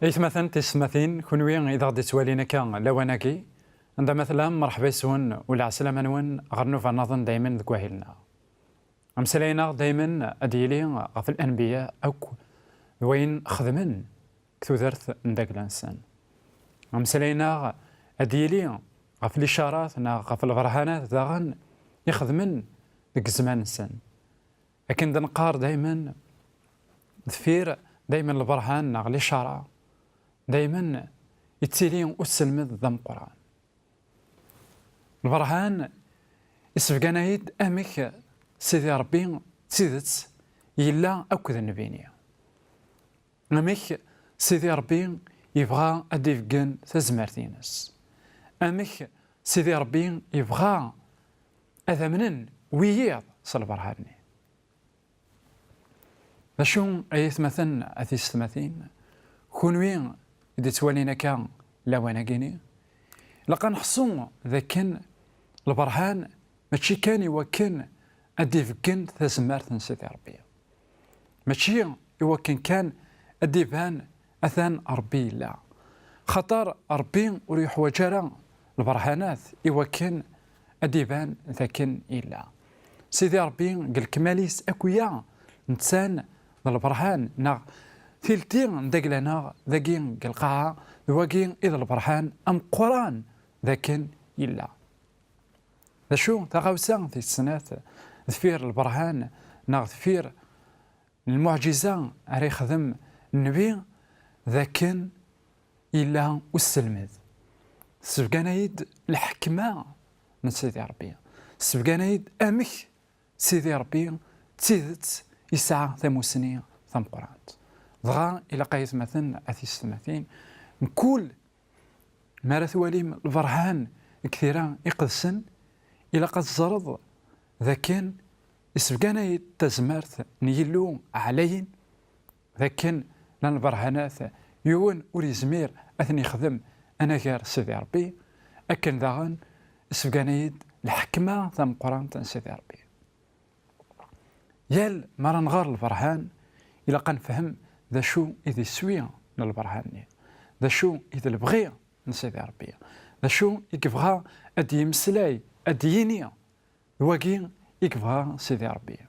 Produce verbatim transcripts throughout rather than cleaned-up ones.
Aytmaten, tisetmatin, kunwi i d aɣ-d-ittwalin akka lawan-agi, anda ma tellam, merḥba yes-wen u lɛeslama-nwen ɣer nnuba-nniḍen daymen deg wahil-nneɣ. Ameslay-nneɣ daymen ad d-yili ɣef lanbiya akk d wayen xedmen deg tudert n dagla-nsen. Ameslay-nneɣ ad d-yili ɣef licarat neɣ ɣef lberhanat daɣen i xedmen deg zzman-nsen. Akken d-neqqar daymen, deffir daymen lberhan neɣ licara, daymen yettili uselmed d ameqqran. Lberhan isebgan-ayi-d amek Sidi Ṛebbi d tidet yella akked nnbi-nni. Amek Sidi Ṛebbi yebɣa ad d-ibeggen tazmert-ines. Amek Sidi Ṛebbi yebɣa ad amnen wiyiḍ s lberhan-nni. D acu ay atmaten, a tisetmatin, kunwi i d-ittwalin akka lawan-agi-ni? Ilaq ad neḥṣu d akken lberhan mačči kan i wakken ad d-ibeggen tazmert n Sidi Ṛebbi. Mačči i wakken kan ad d-iban atan Ṛebbi yella. Xaṭer Ṛebbi ur yeḥwaǧ ara lberhanat i wakken ad d-iban d akken yella. Sidi Ṛebbi deg lekmal-is akk-ya netta d lberhan, neɣ tilti n dagla-nneɣ dagi deg lqaɛa, d wagi i d lberhan ameqqran d akken yella. D acu taɣawsa tis snat deffir lberhan neɣ deffir lmuɛǧiza ara yexdem nnbi d akken yella uselmed? Tessebgan-ayi-d lḥekma n Sidi Ṛebbi. Tessebgan-ayi-d amek Sidi Ṛebbi d tidet yesɛa tamusni tameqqrant. Dɣa ilaq ay atmaten, a tisetmatin, mkul mi ara twalim lberhan deg tira iqedsen, ilaq ad teẓreḍ d akken isebgan-ayi-d tazmert n Yillu ɛlayen, d akken llan lberhanat yiwen ur yezmir ad ten-yexdem anagar Sidi Ṛebbi, akken daɣen isebgan-ayi-d lḥekma tameqqrant n Sidi Ṛebbi. Yal mi ara nɣer lberhan, ilaq ad nefhem d acu i d iswi n lberhan-nni, d acu i d lebɣi n Sidi Ṛebbi, d acu i yebɣa ad d-yemmeslay, ad d-yini, d wagi i yebɣa Sidi Ṛebbi.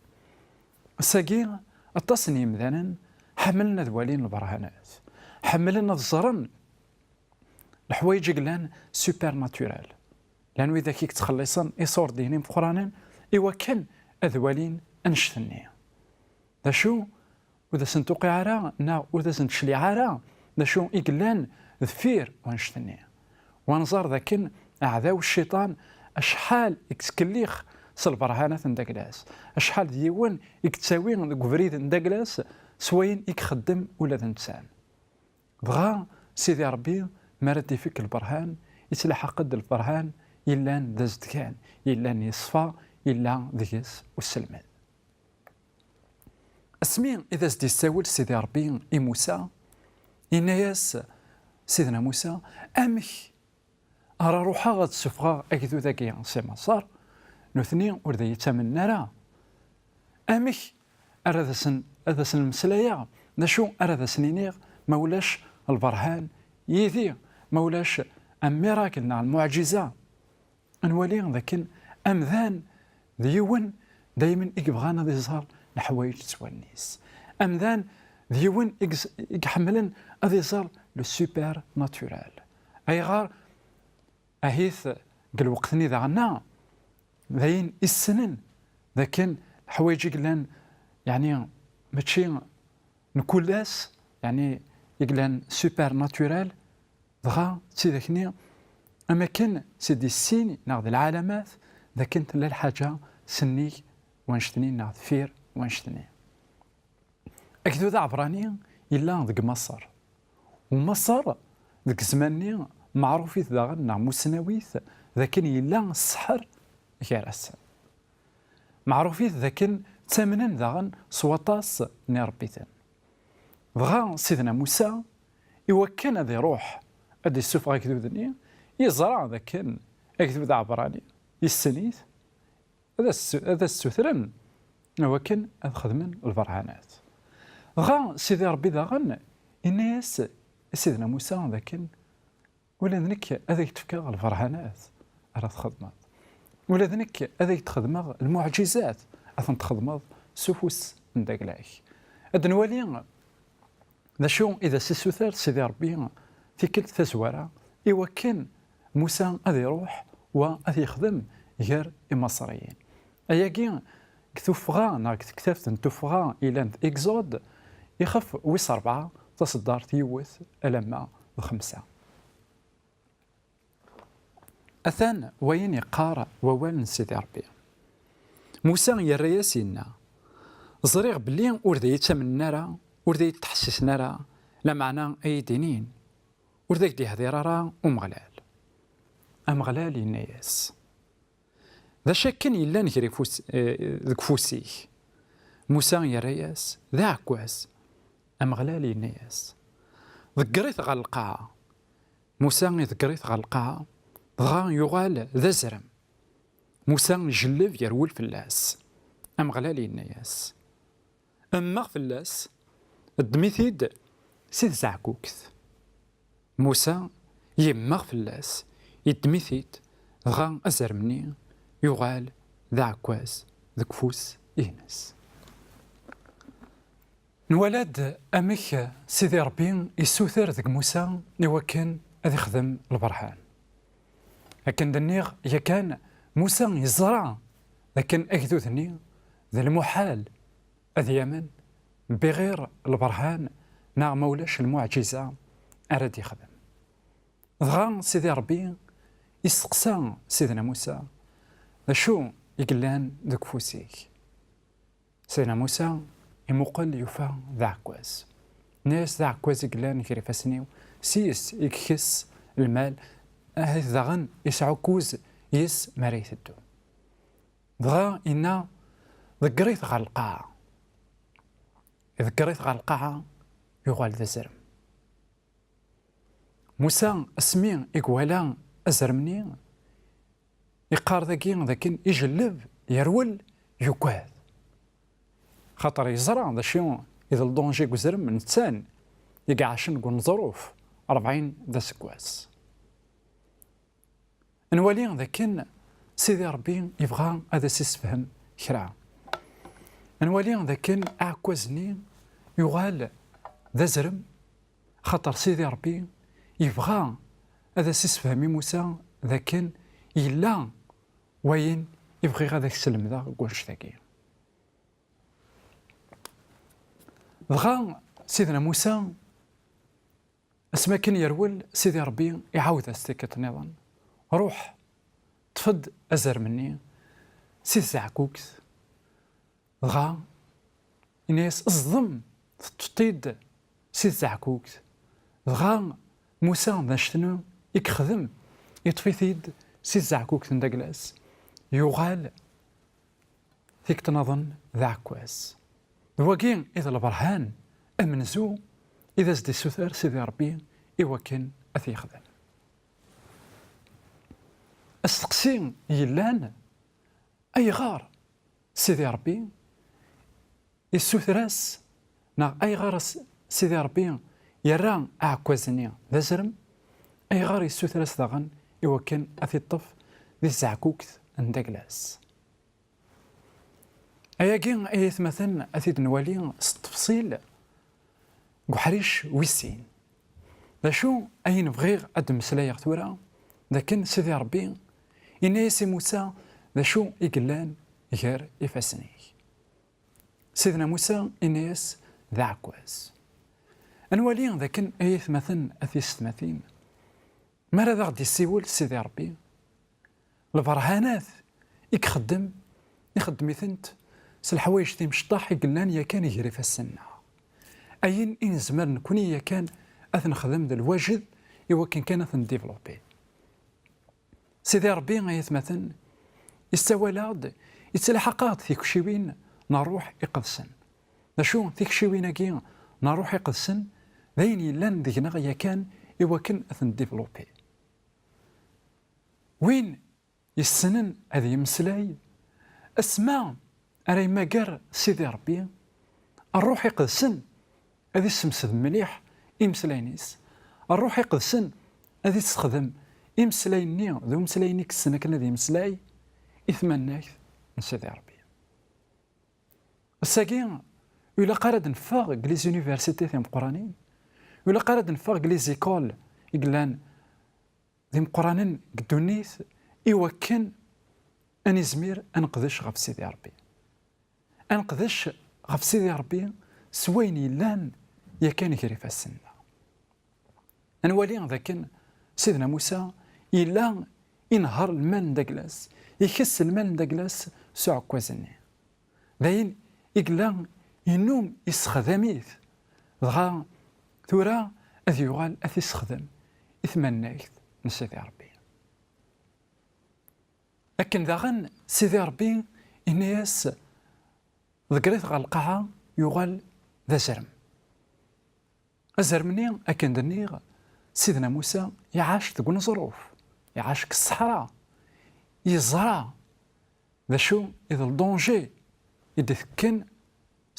Ass-agi, aṭas n yemdanen ḥemmlen ad walin lberhanat, ḥemmlen ad ẓren leḥwayeǧ i yellan supernaturel. Llan widak i yettxelliṣen iṣurdiyen imeqqranen i wakken ad walin annect-nni. D acu ur d asen-tuqiɛ ara neɣ ur d asen-tecliɛ ara d acu i yellan deffir wannect-nni. Wa nẓer d akken aɛdaw cciṭan acḥal i yettkellix s lberhanat n dagla-s, acḥal d yiwen i yettawi deg ubrid n dagla-s s wayen i ixeddem ula d netta. Dɣa Sidi Ṛebbi, mi ara d-ifek lberhan, ittlaḥaq-d lberhan yellan d azedgan, yellan yeṣfa, yella deg-s uselmed. Asmi i d as-d-yessawel Sidi Ṛebbi i Musa, yenna-yas Sidna Musa: "Amek ara ruḥeɣ ad ssufɣeɣ agdud-agi si Maṣer? Nutni ur d iyi-ttamnen ara. Amek ara d asen, ad asen-mmeslayeɣ? D acu ara d asen-iniɣ ma ulac lberhan yid-i, ma ulac amirakel neɣ lmuɛǧiza?" Ad nwali d akken amdan d yiwen daymen i yebɣan ad iẓer leḥwayeǧ s wallen-is. Amdan d yiwen i ges-, i iḥemmlen ad iẓer le supernaturel. Ayɣer? Ahit deg lweqt-nni daɣen-a, d ayen i ssnen d akken leḥwayeǧ i yellan, yeɛni, mačči n kul ass, yeɛni, i yellan supernaturel, dɣa d tidak-nni, am akken s-id issin neɣ d lɛalamat d akken tella lḥaǧa sennig wannect-nni neɣ deffir wannect-nni. Agdud aɛebrani yella deg Maṣer. U Maṣer, deg zzman-nni, meɛrufit daɣen, neɣ musnawit, d akken yella sseḥr gar-asen. Meɛrufit d akken ttamnen daɣen s waṭas n iṛebbiten. Dɣa Sidna Musa, i wakken ad iṛuḥ ad d-issufeɣ agdud-nni, yeẓra d akken agdud aɛebrani yessen-it, ad as-, ad as-ssutren i wakken ad xedmen lberhanat. Dɣa Sidi Ṛebbi daɣen yenna-yas: Sidna Musa d akken, ula d nekk ad ak-d-fkeɣ lberhanat ara txedmeḍ. Ula d nekk ad ak-d-xedmeɣ lmuɛǧizat ad tent-txedmeḍ s ufus n dagla-k. Ad nwali d acu i d as-issuter Sidi Ṛebbi tikkelt tazwara i wakken Musa ad iruḥ wa ad yexdem gar Imaṣriyen. Ayagi deg tuffɣa neɣ deg tektabt n tuffɣa ilan d Exode, ixef wis ṛebɛa, taṣeddart yiwet alamma d xemsa. Atan wayen yeqqar wawal n Sidi Ṛebbi. Musa yerra-yas, yenna: "Ẓriɣ belli ur d ay-ttamnen ara, ur d ay-ttḥessisen ara, lameɛna ay-d-inin, ur d ak-d-yehdir ara Umeɣlal." Ameɣlal yenna-yas: "D acu akken yellan gar ifus-, eh, deg ufus-ik?" Musa yerra-yas: "D aɛekkaz." Ameɣlal yenna-yas: "Ḍegger-it ɣer lqaɛa." Musa iḍegger-it ɣer lqaɛa, dɣa yuɣal d azrem. Musa ijelleb, yerwel fell-as. Ameɣlal yenna-yas: "Mmeɣ fell-as, ddem-it-id si tzeɛkukt." Musa yemmeɣ fell-as, yeddem-it-id, dɣa azrem-nni yuɣal d aɛekkaz deg ufus-ines. Nwala-d amek Sidi Ṛebbi issuter deg Musa i wakken ad ixdem lberhan. Akken d-nniɣ yakan, Musa yeẓra d akken agdud-nni d lmuḥal ad yamen biɣir lberhan neɣ ma ulac lmuɛǧiza ara d-yexdem. Dɣa Sidi Ṛebbi isteqsa Sidna Musa: "D acu i yellan deg ufus-ik?" Sidna Musa imuqel, yufa d aɛekkaz. Nna-yas: "D aɛekkaz i yellan gar ifassen-iw, s yes i ikess lmal, ahat daɣen yesɛa ukuz yes mi ara iteddu." Dɣa inna: "Ḍegger-it ɣer lqaɛa." Iḍegger-it ɣer lqaɛa, yuɣal d azrem. Musa, asmi i iwala azrem-nni, iqqar dagi d akken ijelleb, yerwel, yugad. Xaṭer yeẓra d acu i d ldanji deg uzrem, netta i iɛacen deg uneẓruf rebɛin d aseggas. Nwali d akken Sidi Ṛebbi yebɣa ad as-issefhem kra. Nwali d akken aɛekkaz-nni yuɣal d azrem, xaṭer Sidi Ṛebbi yebɣa ad as-issefhem i Musa d akken yella wayen i bɣiɣ ad ak-slemdeɣ deg wannect-agi. Dɣa Sidna Musa, asmi akken yerwel, Sidi Ṛebbi iɛawed-as tikkelt nniḍen: "Ruḥ, ṭṭef-d azrem-nni si tzeɛkukt." Dɣa inna-yas: "Zdem, teṭṭfeḍ-t-id si tzeɛkukt." Dɣa Musa d anect-nni i yexdem, yeṭṭef-it-id si tzeɛkukt n dagla-s, yuɣal tikkelt nniḍen d aɛekkaz. D wagi i d lberhan amenzu i d as-d-issuter Sidi Ṛebbi i wakken ad t-yexdem. Asteqsi yellan, ayɣer Sidi Ṛebbi issuter-as, neɣ ayɣer as-, Sidi Ṛebbi yerra aɛekkaz-nni d azrem? Ayɣer issuter-as daɣen i wakken ad t-iṭṭef di tzeɛkukt n dagla-s? Ayagi ay atmaten ad t-id-nwali s ttefṣil deg uḥric wis sin. D acu ayen bɣiɣ ad d-mmeslayeɣ tura, d akken Sidi Ṛebbi yenna-yas i Musa d acu i yellan gar ifassen-ik. Sidna Musa yenna-yas d aɛekkaz. Ad nwali d akken ay atmaten a tisetmatin, mi ara d aɣ-d-yessiwel Sidi Ṛebbi, lberhanat i ixeddem, ixeddem-itent s leḥwayeǧ timecṭaḥ i yellan yakan gar ifassen-nneɣ. Ayen i nezmer nekni yakan ad t-nexdem d lwajed i wakken kan ad t-ndivlupi. Sidi Ṛebbi, ay atmaten, yessawal-aɣ-d, yettlaḥaq-aɣ-d tikciwin n Ṛṛuḥ Iqedsen. D acu tikciwin-agi n Ṛṛuḥ Iqedsen? D ayen yellan deg-neɣ yakan i wakken ad t-ndivlupi. Win yessnen ad yemmeslay, asma ara yemmager Sidi Ṛebbi, Ṛṛuḥ Iqedsen ad issemsed mliḥ imeslayen-is, Ṛṛuḥ Iqedsen ad issexdem imeslayen-nni d umeslay-nni i yessen akken ad yemmeslay i tmannagt n Sidi Ṛebbi. Ass-agi, ur ilaq ara ad neffeɣ deg les universités timeqqranin, ur ilaq ara ad neffeɣ deg les écoles i yellan d imeqqranen deg ddunit i wakken ad nizmir ad neqdec ɣef Sidi Ṛebbi. Ad neqdec ɣef Sidi Ṛebbi s wayen yellan yakan gar ifassen-nneɣ. Ad nwali dakken Sidna Musa yella inehheṛ lmal n dagla-s, ikess lmal n dagla-s s uɛekkaz-nni. D ayen i yella yennum issexdam-it, dɣa tura ad yuɣal ad t-issexdem i tmannagt n Sidi Ṛebbi. Akken daɣen Sidi Ṛebbi yenna-yas, ḍegger-it ɣer lqaɛa, yuɣal d azrem. Azrem-nni, akken d-nniɣ, Sidna Musa iɛac deg uneẓruf, iɛac deg ṣṣeḥra, yeẓra d acu i d ldanger i d-itekken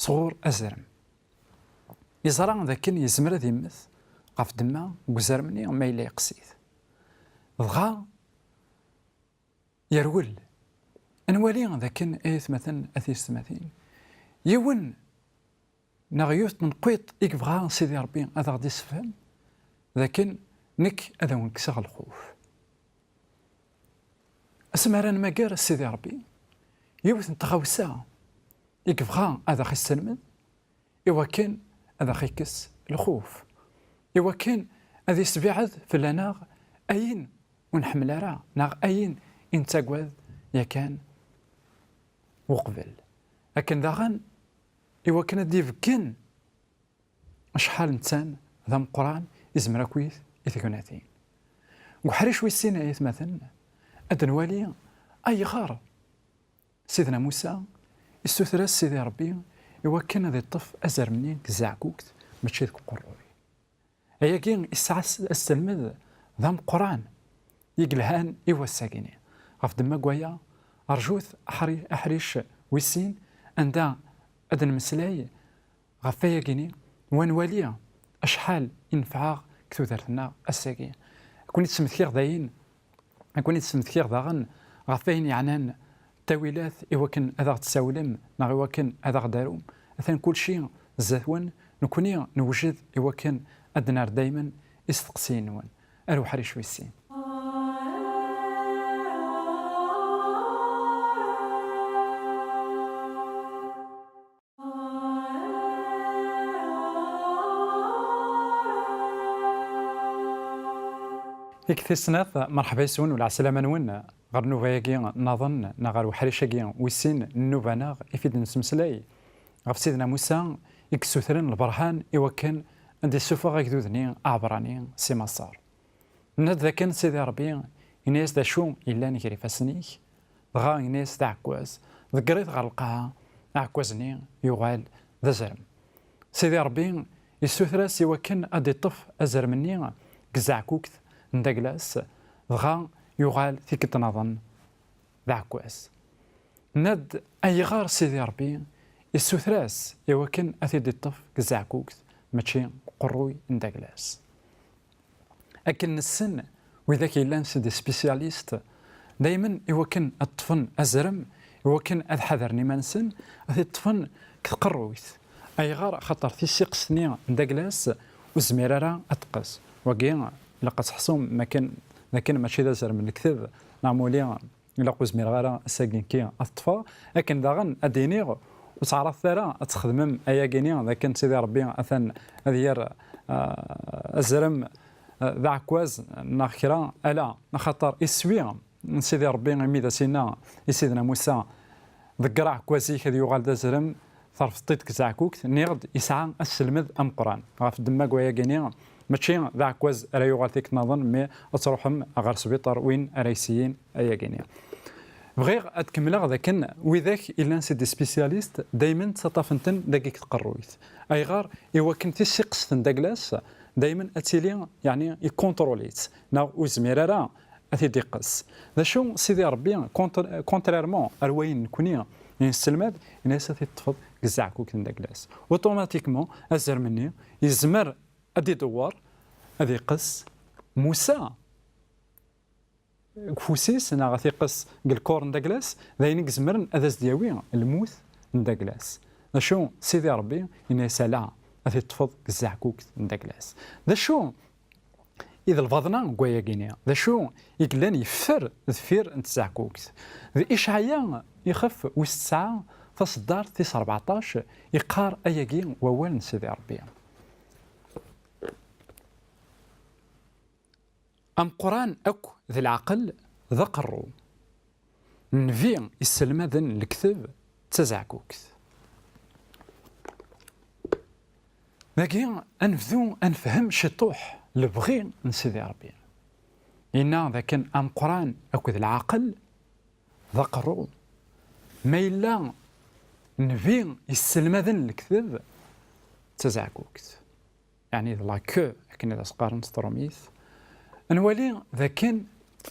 sɣur azrem. Yeẓra d akken yezmer ad immet ɣef ddemma n uzrem-nni ma yella yeqqes-it. Dɣa yerwel. Ad nwali d akken, ay atmaten, a tiyessetmatin, yiwen neɣ yiwet n tenqiḍt i yebɣa Sidi Ṛebbi ad aɣ-d-issefhem, d akken nekk ad awen-kkseɣ lxuf. Asmi ara nmager Sidi Ṛebbi, yiwet n tɣawsa i yebɣa ad aɣ-isselmed, i wakken ad aɣ-ikkes lxuf, i wakken ad isbiɛed fell-aneɣ ayen ur nḥemmel ara, neɣ ayen i nettagad yakan uqbel. Akken daɣen, i wakken ad d-ibeggen acḥal netta d ameqqran, izmer akkit i tegnatin. Deg uḥric wis sin, ay atmaten, ad nwali ayɣer Sidna Musa issuter-as Sidi Ṛebbi i wakken ad iṭṭef azrem-nni deg tzeɛkukt, mačči deg uqerruy. Ayagi isɛa s-, aselmed d ameqqran i yelhan i wass-agi-ni. Ɣef ddemma n waya, rjut aḥri-, aḥric wis sin, anda ad nmeslay ɣef wayagi-ni, wa nwali acḥal i nefɛeɣ deg tudert-nneɣ ass-agi. Ad ken-id-smektiɣ dayen, ad ken-id-smektiɣ daɣen ɣef wayen yeɛnan ttawilat i wakken ad aɣ-d-tessawlem neɣ i wakken ad aɣ-d-tarum. Atan kulci zdat-wen, nekkni newjed i wakken ad d-nerr daymen isteqsiyen-nwen. Ar uḥric wis sin. Deg tis snat, merḥba yes-wen u lɛeslama-nwen ɣer nnuba-agi nnaḍen neɣ ɣer uḥric-agi wis sin n nnuba-nneɣ i f-id-nesmeslay ɣef Sidna Musa i yessutren lberhan i wakken ad d-issufeɣ agdud-nni aɛebṛani si Maṣer. Nenna-d dakken Sidi Ṛebbi yenna-yas d acu yellan gar ifassen-ik, dɣa yenna-yas d aɛekkaz, ḍegger-it ɣer lqaɛa, aɛekkaz-nni yuɣal d azrem. Sidi Ṛebbi yessuter-as i wakken ad d-iṭṭef azrem-nni deg tzeɛkukt n dagla-s, dɣa yuɣal tikkelt nniḍen d aɛekkaz. Nenna-d ayɣer Sidi Ṛebbi yessuter-as i wakken ad t-id-iṭṭef deg tzeɛkukt, mačči deg uqerruy n dagla-s. Akken nessen, widak yellan c'est des spécialistes, daymen i wakken ad ṭṭfen azrem, i wakken ad ḥadren iman-nsen, ad t-ṭṭfen deg tqerruyt. Ayɣer? Axaṭer tisiqest-nni n dagla-s ur tezmir ara ad teqqes. Wagi, ilaq ad teḥsum makken, d akken mačči d azrem n lekteb, neɣ muli ilaq ur zmireɣ ara ass-agi nekki ad t-ṭṭfeɣ. Akken daɣen ad d-iniɣ, ur ttɛaraḍet ara ad txedmem ayagi-ni, d akken Sidi Ṛebbi atan ad yerr, ah, azrem, ah, d aɛekkaz neɣ kra, ala, axaṭer iswi n Sidi Ṛebbi, imi d as-yenna i Sidna Musa, ḍegger aɛekkaz-ik ad yuɣal d azrem, terfeḍ-t-id deg tzeɛkukt, nniɣ-d yesɛa aselmed ameqqran. Ɣef ddemma n wayagi-ni, mačči d aɛekkaz ara yuɣal tikkelt nniḍen, mi ad truḥem ɣer sbiṭar, win ara yesyin ayagi-ni. Bɣiɣ ad kemmleɣ d akken widak illan c'est des spécialistes, daymen ttaṭṭafen-ten dagi deg tqerruyt. Ayɣer? I wakken tisiqest n dagla-s daymen ad tili, yeɛni, ikunṭrul-itt, neɣ ur yezmir ara ad t-id-iqqes. D acu Sidi Ṛebbi, contr-, contrairement ar wayen nekni i nesselmad, yenna-yas ad t-id-teṭṭfeḍ deg tzeɛkukt n dagla-s. Automatiquement, azrem-nni yezmer ad d-idewwer, Ad iqqes Musa deg ufus-is neɣ ad t-iqqes deg lkur n Daglas, d ayen i izemren ad as-d-yawi lmut n Daglas. D acu Sidi Ṛebbi yenna-yas? Ala, ad t-teṭṭfeḍ deg tzeɛkukt n Daglas. D acu i d lbaḍna n wayagi-nni? D acu i yellan yeffer deffir n tzeɛkukt? D Icɛaya ixef wis tesɛa, taṣeddart tis rbeɛṭac, iqqar ayagi wawal n Sidi Ṛebbi. Ameqqran akk d leɛqel d aqerru. Nnbi isselmaden lekteb d tazeɛkukt. Dagi, ad nebdu ad nefhem ciṭuḥ lebɣi n Sidi Ṛebbi. Yenna dakken ameqqran akked leɛqel d aqerru, ma yella nnbi yesselmaden lekteb d tazeɛkukt. Yeɛni d la queue, akken i d as-qqaren s trumit. Ad nwali dakken,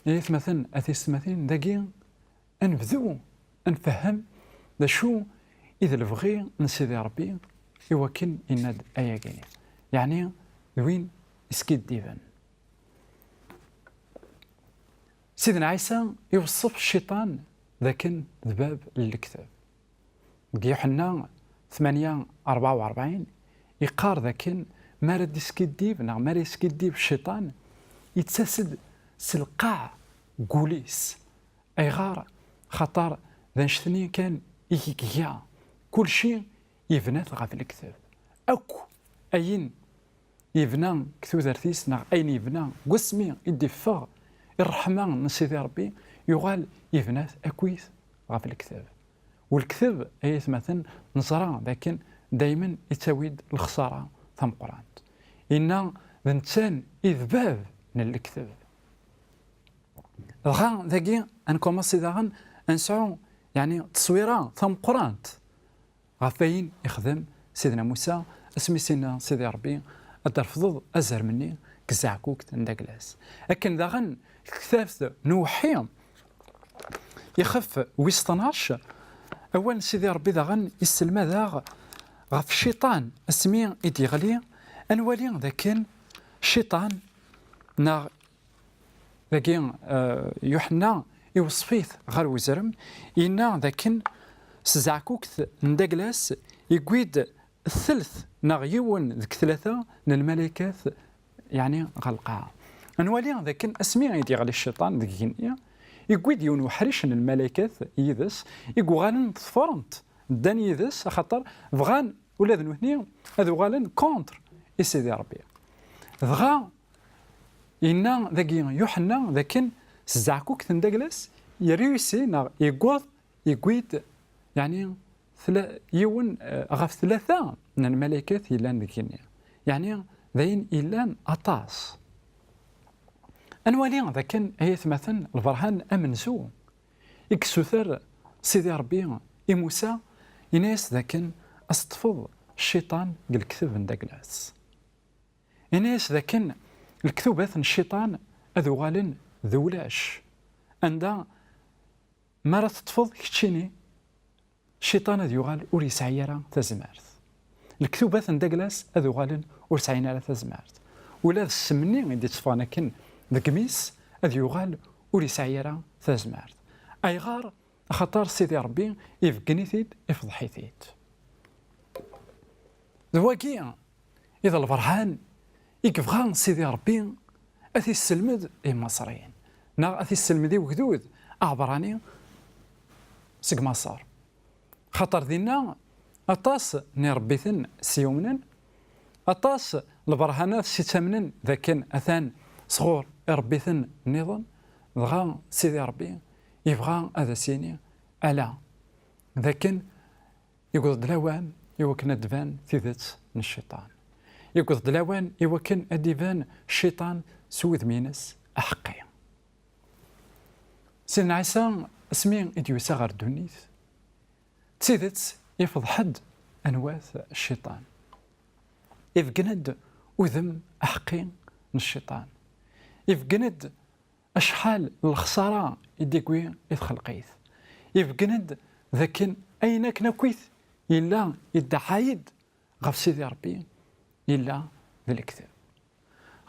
ay atmaten, a tiyessetmatin, dagi ad nebdu ad nfehhem d acu i d lebɣi n Sidi Ṛebbi i wakken yenna-d ayagi-nni. Yeɛni d win iskiddiben. Sidna Ɛisa iweṣṣef cciṭan dakken d bab n lekteb. Deg Yuḥenna tmanya rebɛa u rebɛin, iqqar dakken mi ara d-iskiddib neɣ mi ara yeskiddib cciṭan, yettas-d s lqaɛ n wul-is. Ayɣer? Xaṭer d annect-nni kan i iga. Kulci yebna-t ɣef lekteb. Akk ayen yebna deg tudert-is, neɣ ayen yebna deg wasmi i d-iffeɣ i ṛṛeḥma n Sidi Ṛebbi, yuɣal yebna-t akkit ɣef lekteb. U lekteb, ay atmaten, neẓra dakken daymen ittawi-d lexsara tameqqrant. Inna d nettan i d bab n lekteb. Dɣa dagi ad nkumaṣi daɣen ad nesɛu, yeɛni, tteswira tameqqrant ɣef wayen ixdem Sidna Musa, asmi s-inna Sidi Ṛebbi ad d-trefdeḍ azrem-nni deg tzeɛkukt n Daglas. Akken daɣen deg tektabt n Uweḥḥi, ixef wis tnac, awal n Sidi Ṛebbi daɣen isselmad-aɣ ɣef cciṭan asmi i d-yeɣli. Ad nwali dakken cciṭan, neɣ dagi, eh, Yuḥenna iweṣṣef-it ɣer uzrem, yenna dakken s tzeɛkukt n Daglas yewwi-d telt neɣ yiwen deg tlata n lmalaykat, yeɛni ɣer lqaɛa. Ad nwali dakken asmi i d-yeɣli cciṭan deg igenni, yewwi-d yiwen uḥric n lmalaykat yid-s, i yuɣalen ḍefren-t, ddan yid-s, axaṭer bɣan ula d nutni ad uɣalen contre i Sidi Ṛebbi. Dɣa yenna dagi Yuḥenna dakken s tzeɛkukt n Daglas yerriyusi neɣ yewweḍ, yewwi-d, yeɛni, tla-, yiwen, eh, ɣef tlata n lmalaykat yellan deg igenni. Yeɛni d ayen yellan aṭas. Ad nwali dakken, ay atmaten, lberhan amenzu i yessuter Sidi Ṛebbi i Musa, yenna-yas dakken ad s-teṭṭfeḍ cciṭan deg lekteb n Daglas. Yenna-yas dakken lektubat n cciṭan ad uɣalen d ulac. Anda mi ara teṭṭfeḍ keččini, cciṭan ad yuɣal ur yesɛi ara tazmert. Lektubat n Daglas ad uɣalen ur sɛin ara tazmert. Ula d ssem-nni i d-itteffɣen akken deg imi-s ad yuɣal ur yesɛi ara tazmert. Ayɣer? Axaṭer Sidi Ṛebbi ibeggen-it-id, ifḍeḥ-it-id. D wagi i d lberhan i yebɣa Sidi Ṛebbi ad t-isselmed i Imaṣriyen, neɣ ad t-isselmed i wegdud aɛebrani seg Maṣer. Xaṭer dinna aṭas n iṛebbiten s-yumnen, aṭas n lberhanat s-ittamnen dakken atan sɣur iṛebbiten nniḍen, dɣa Sidi Ṛebbi yebɣa ad as-yini ala, dakken yewweḍ-d lawan i wakken ad d-tban tidet n cciṭan. Yewweḍ-d lawan i wakken ad d-iban cciṭan s wudem-ines aḥeqqi. Sidna Ɛisa, asmi i d-yusa ɣer ddunit, d tidet ifḍeḥ-d anwa-t cciṭan. Ibeggen-d udem aḥeqqi n cciṭan. Ibeggen-d acḥal n lexsara i d-yewwi i txelqit. Ibeggen-d dakken ayen akken akkit yella iddeɛɛay-d ɣef Sidi Ṛebbi yella d lekdeb.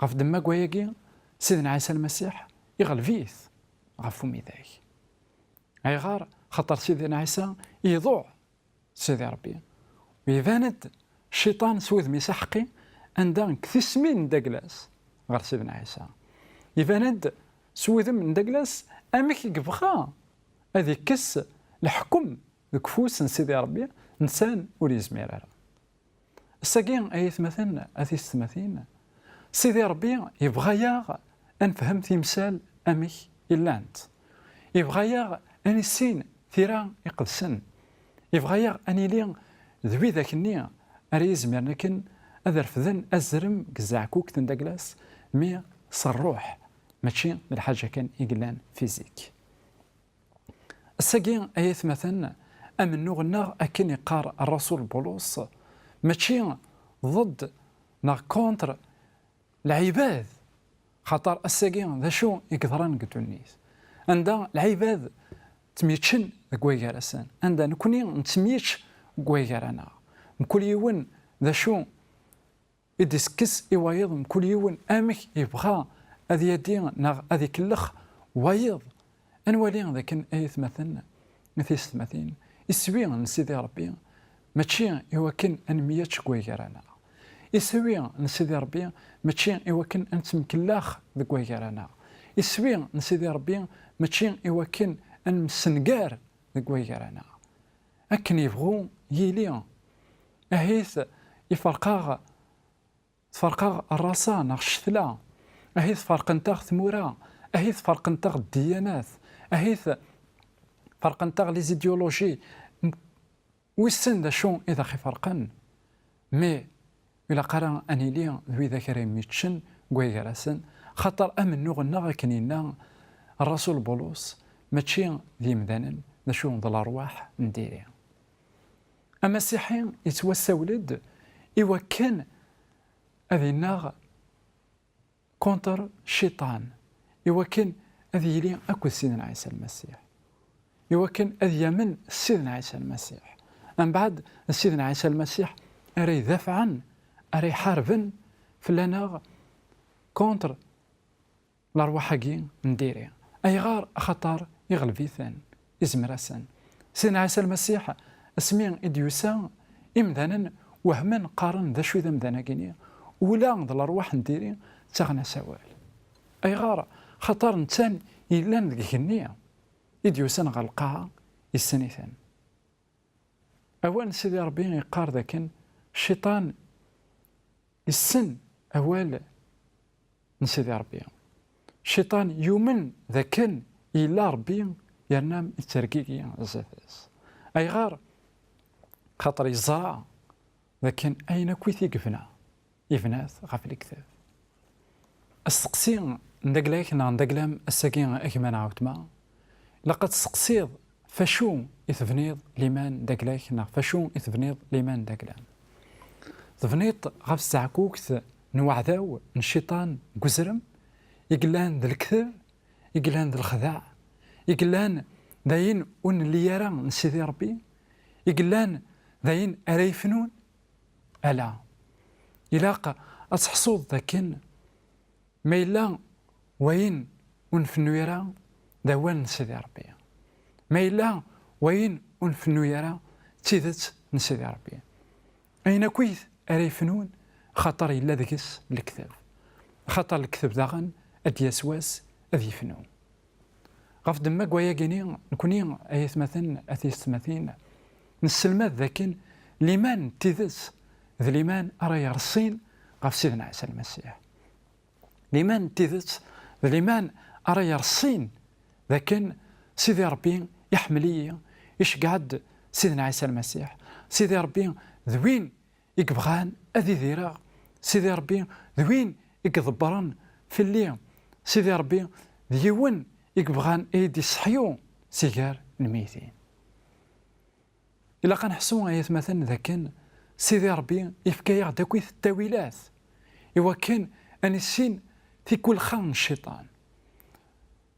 Ɣef ddemma n wayagi, Sidna Ɛisa Lmasiḥ iɣleb-it ɣef umidag. Ayɣer? Xaṭer Sidna Ɛisa iḍuɛ Sidi Ṛebbi. Iban-d Cciṭan s wudem-is aḥeqqi anda deg tismin n Daglas ɣer Sidna Ɛisa. Iban-d s wudem n Daglas amek i yebɣa ad ikkes leḥkem deg ufus n Sidi Ṛebbi, nsan ur yezmir ara. Ass-agi, ay atmaten, a tisetmatin, Sidi Ṛebbi yebɣa-yaɣ ad nefhem timsal amek i llant. Yebɣa-yaɣ ad nissin tira iqedsen. Yebɣa-yaɣ ad nili d widak-nni ara yizmiren akken ad refden azrem deg tzeɛkukt n Daglas, mi s ṛṛuḥ, mačči d lḥaǧa kan i yellan fizik. Ass-agi, ay atmaten, amennuɣ-nneɣ, akken iqqar Ṛṛasul Bulus, mačči ḍed neɣ contre lɛibad, xaṭer ass-agi d acu i yeḍran deg ddunit, anda lɛibad ttemyeččen deg waygar-asen, anda nekni nettemyečč deg waygar-aneɣ, mkul yiwen d acu i d-isekkes i wayeḍ, mkul yiwen amek yebɣa ad yadi neɣ ad ikellex wayeḍ. Ad nwali dakken, ay atmaten, a tisetmatin, iswi n Sidi Ṛebbi mačči i wakken ad nemyač deg waygar-aneɣ. Iswi n Sidi Ṛebbi mačči i wakken ad nettemkellax deg waygar-aneɣ. Iswi n Sidi Ṛebbi mačči i wakken ad nemsengar deg waygar-aneɣ. Akken yebɣu yili, ahit iferq-aɣ tferq-aɣ rraṣa neɣ ccetla, ahi tferqent-aɣ tmura, ahi tferqent-aɣ ddiyanat, ahi tferqent-aɣ les idéologies. M-, wissen d acu i d aɣ-iferqen, mais ur ilaq ara ad nili d widak ara yemmiččen deg waygar-asen, xaṭer amennuɣ-nneɣ, akken yenna Ṛṛasul Bulus, mačči d yemdanen, d acu d lerwaḥ n diri. Amasiḥi yettwassawel-d i wakken ad yennaɣ contre Cciṭan, i wakken ad yili akked Sidna Ɛisa Lmasiḥ, i wakken ad yamen Sidna Ɛisa Lmasiḥ. Mbeɛd, d Sidna Ɛisa Lmasiḥ ara idafɛen, ara iḥarben fell-aneɣ contre lerwaḥ-agi n diri. Ayɣer? Axaṭer iɣleb-iten, izmer-asen. Sidna Ɛisa Lmasiḥ, asmi i d-yusa, imdanen wehmen, qqaren: "D acu i d amdan-agi-ni? Ula d lerwaḥ n diri ttaɣen-as awal." Ayɣer? Xaṭer netta yellan deg igenni i d-yusan ɣer lqaɛa, yessen-iten. Awal n Sidi Ṛebbi yeqqar dakken Cciṭan yessen awal n Sidi Ṛebbi. Cciṭan yumen dakken yella Ṛebbi, yerna yettergigi zdat-s. Ayɣer? Xaṭer yeẓra dakken ayen akk i t-yebna, yebna-t ɣef lekdeb. Asteqsi n dagla-k neɣ n dagla-m ass-agi, a gma neɣ a weltma, ilaq ad testeqsiḍ: f acu i tebniḍ liman n dagla-k neɣ f acu i tebniḍ liman n dagla-m? Tebniḍ-t ɣef tzeɛkukt n uɛdaw, n Cciṭan deg uzrem, i yellan d lekdeb, i yellan d lexdeɛ, i yellan d ayen ur nelli ara n Sidi Ṛebbi, i yellan d ayen ara yefnun? Ala. Ilaq ad teḥṣuḍ dakken ma yella wayen ur nfennu ara d awal n Sidi Ṛebbi, ma yella wayen ur nfennu ara d tidet n Sidi Ṛebbi, ayen akkit ara yefnun, xaṭer yella deg-s lekdeb, xaṭer lekdeb daɣen ad d-yas wass ad yefnu. Ɣef ddemma n wayagi-ni, nekni, ay atmaten, a tiyessetmatin, nesselmad dakken liman n tidet d liman ara yerṣin ɣef Sidna Ɛisa Lmasiḥ. Liman n tidet d liman ara yerṣin dakken Sidi Ṛebbi iḥemmel-iyi, iceggeɛ-d Sidna Ɛisa Lmasiḥ. Sidi Ṛebbi d win i yebɣan ad idireɣ. Sidi Ṛebbi d win i iḍebbren fell-i. Sidi Ṛebbi d yiwen i yebɣan ad yi-d-iseḥyu si gar lmeytin. Ilaq ad neḥṣu, ay atmaten, dakken Sidi Ṛebbi yefka-yaɣ-d akkit ttawilat i wakken ad nissin tikulxa n Cciṭan.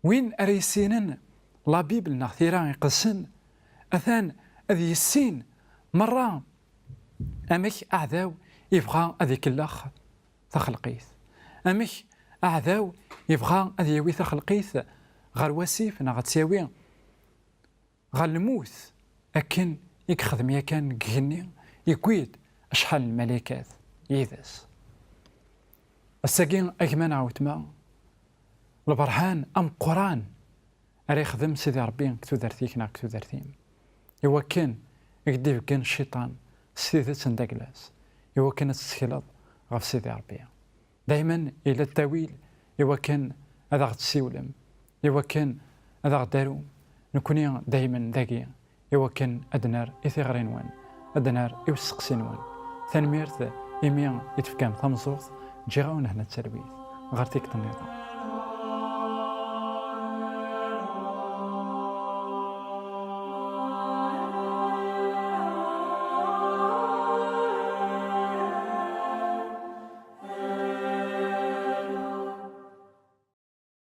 Win ara yissinen la Bible neɣ Tira Iqedsen, atan ad yissin merra amek aɛdaw yebɣa ad ikellex taxelqit, Amek aɛdaw yebɣa ad yawi taxelqit ɣer wasif neɣ ad tt-yawi ɣer lmut, akken i yexdem yakan deg igenni, yewwi-d acḥal n lmalakat yid-s. Ass-agi, a gma neɣ a weltma, lberhan ameqqran ara yexdem Sidi Ṛebbi deg tudert-ik neɣ deg tudert-im, iwakken i k-d-ibeggen cciṭan s tidet n dagla-s, iwakken ad tettekleḍ ɣef Sidi Ṛebbi. Daymen yella ttawil iwakken ad aɣ-d-ssiwlem, iwakken ad aɣ-d-arum. Nekkni daymen dagi iwakken ad d-nerr i tiɣri-nwen, ad d-nerr i usteqsi-nwen. Tanemmirt imi i d-tefkam tameẓẓuɣt, ǧǧiɣ-awen hna d talwit ɣer tikkelt nniḍen.